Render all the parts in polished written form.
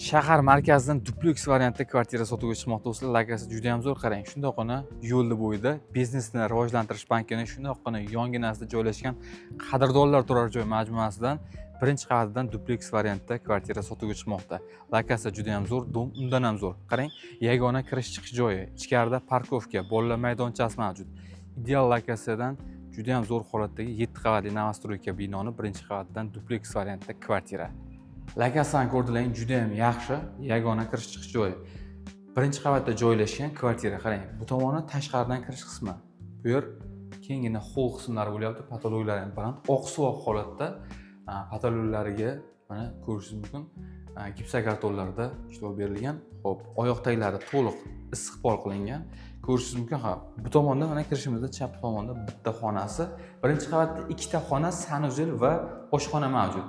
Shahar markazidan dupleks variantda kvartira sotuvga chiqmoqda, do'stlar. Lokatsiya juda ham zo'r, qarang. Shundoqqina yo'lni bo'yida biznesni rivojlantirish bankini shundoqqina yonginasida joylashgan Qadrdonlar turar joy majmuasidan birinchi qavatidan dupleks variantda kvartira sotuvga chiqmoqda. Lokatsiya juda ham zo'r, дом undan ham zo'r. Qarang, yagona kirish chiqish joyi, ichkarida парковка, bolalar maydonchasi mavjud. Ideal lokatsiyadan juda ham zo'r holatdagi 7 qavatli новостройка binoni birinchi qavatidan dupleks variantda kvartira. Lokatsiyani ko'rdilaring, juda ham yaxshi, yagona kirish chiqish joyi. Birinchi qavatda joylashgan kvartira, qarang, bu tomoni tashqaridan kirish qismi. Bu yer kengina холл qismlari bo'lyapti, потолок lari ham baland, oqsuvoq holatda, потолок lariga mana ko'rishingiz mumkin, gipsokartonlarda ishlov berilgan. Xo'p, oyoq taglari to'liq issiqpol qilingan. Ko'rishingiz mumkin, ha, bu tomonda mana kirishimizda chap tomonda bitta xonasi. Birinchi qavatda ikkita xona, санузел va oshxona mavjud.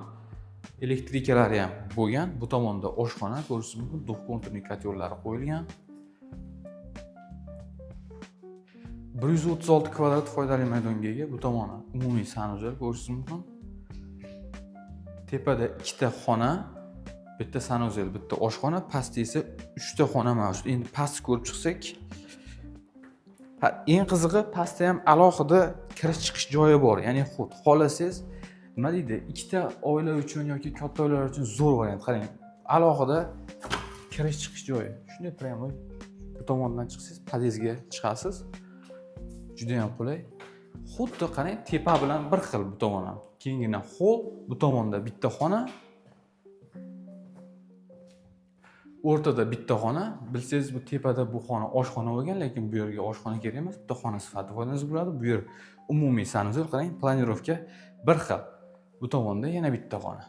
Электрика lari ham bo'lgan. Bu tomonda oshxona, ko'rishingiz mumkin, двухконтурный котёл lari qo'yilgan. 136 kvadrat foydali maydonga ega. Bu tomoni umumiy санузел, ko'rishingiz mumkin. Tepada ikkita xona, bitta санузел, bitta oshxona, pastda esa uchta xona mavjud. Endi pastni ko'rib chiqsak, eng qizig'i pastda ham alohida kirish chiqish joyi bor. Ya'ni xuddi xohlasangiz, nima deydi, ikkita oila uchun yoki katta oilalar uchun zo'r variant. Qarang, alohida kirish chiqish joyi. Shunday прямо bu tomondan chiqsangiz, podyezdga chiqasiz. Juda ham qulay. Xuddi qarang, tepa bilan bir xil bu tomon ham. Keyingina холл, bu tomonda bitta xona, o'rtada bitta xona. Bilsangiz, bu tepada bu xona oshxona bo'lgan, lekin bu yerga oshxona kerak emas, bitta xona sifatida foydalansa bo'ladi. Bu yer umumiy санузел, qarang, планировка bir xil. Bu tomonda yana bitta xona.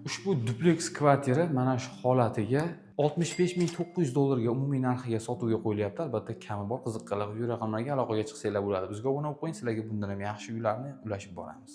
Ushbu dupleks kvartira mana shu holatiga 65 900 dollarga umumiy narxiga sotuvga qo'yilyapti. Albatta kami bor. Qiziqqanlar video raqamlarga aloqaga chiqsanglar bo'ladi. Bizga obuna bo'lib qo'ying, sizlarga bundan ham yaxshi uylarni ulashib boramiz.